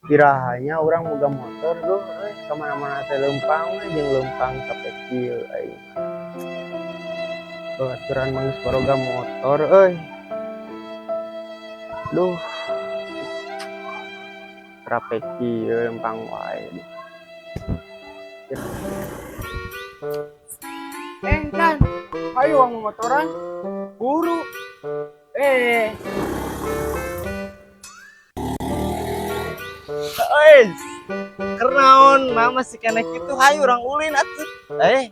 Iraha nya urang boga motor, duh euy, kamana-mana teh leumpang we jeung leumpang sampe kieu aing mah. Babaturan mah geus baroga motor euy. Duh. Rape kieu leumpang wae. Eh, Tan, ayo urang motoran. Buru. Eh. Euy. Kernaon mama si keneh kitu, hayu urang ulin atuh. Eh.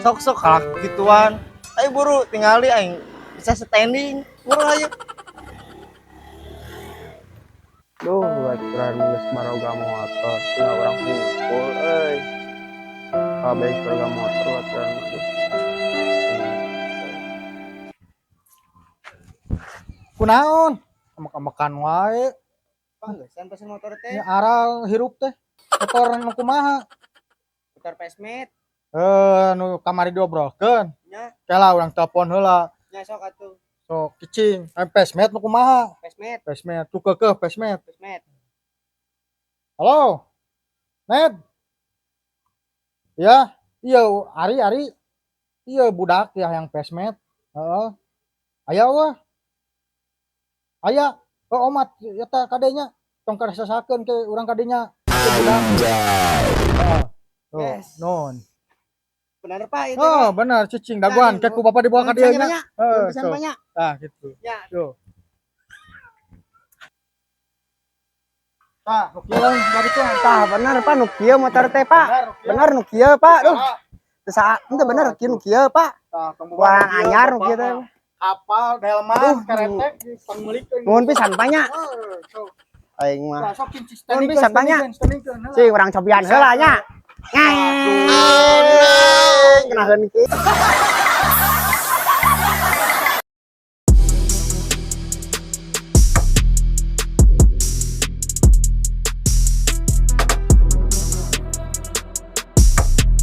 Sok-sok kalak gituan. Ayo buru tingali aing bisa standing. Buru hayu. Duh, babaturan geus baroga motor, tinggal urang hungkul euy. Kabeh geus baroga motor babaturan mah, duh. Kunaon? Amek-amekan wae. Panggesan pesen motor teh. Nya aral hirup teh. Motor nu kumaha? Motor Pesmet. Eh, nu kamari diobrolkeun. Nya. Kela urang telepon heula. Nya sok atuh. Sok cicing. Eh, Pesmet nu kumaha? Pesmet. Pesmet. Tuh keukeuh Pesmet. Pesmet. Halo. Ned. Ya, iya Ari Ari. Iya budak ya yang Pesmet. Heeh. Aya wah. Aya. Oh, omat eta kadenya tong kasasakeun ke urang kadenya. Ieu budak. Heeh. Tuh, Yes. nun. Benar Pak itu. Oh, benar cicing daguan ke ku bapak dibawa ka dieu nya. Heeh, Pesan sok. banyak. Tah gitu. Ya. Tuh. Tah, nu kieu lain barikeun. Tah bener Pak nu kieu motor teh Pak. Bener nu kieu Pak. Duh. Teu saat henteu bener kieu nu kieu Pak. Tah, tong Wah, anyar nu kieu teh. Kapal delman Aduh. Keretek dipangmeulikeun. Nuhun pisan Pak nya. Heeh, sok. Aing mah. Tah, sok cicing Nuhun pisan Pak nya. standingkeun, heula. Cing urang cobian heula nya. Ngeng. Kenaheun kieu.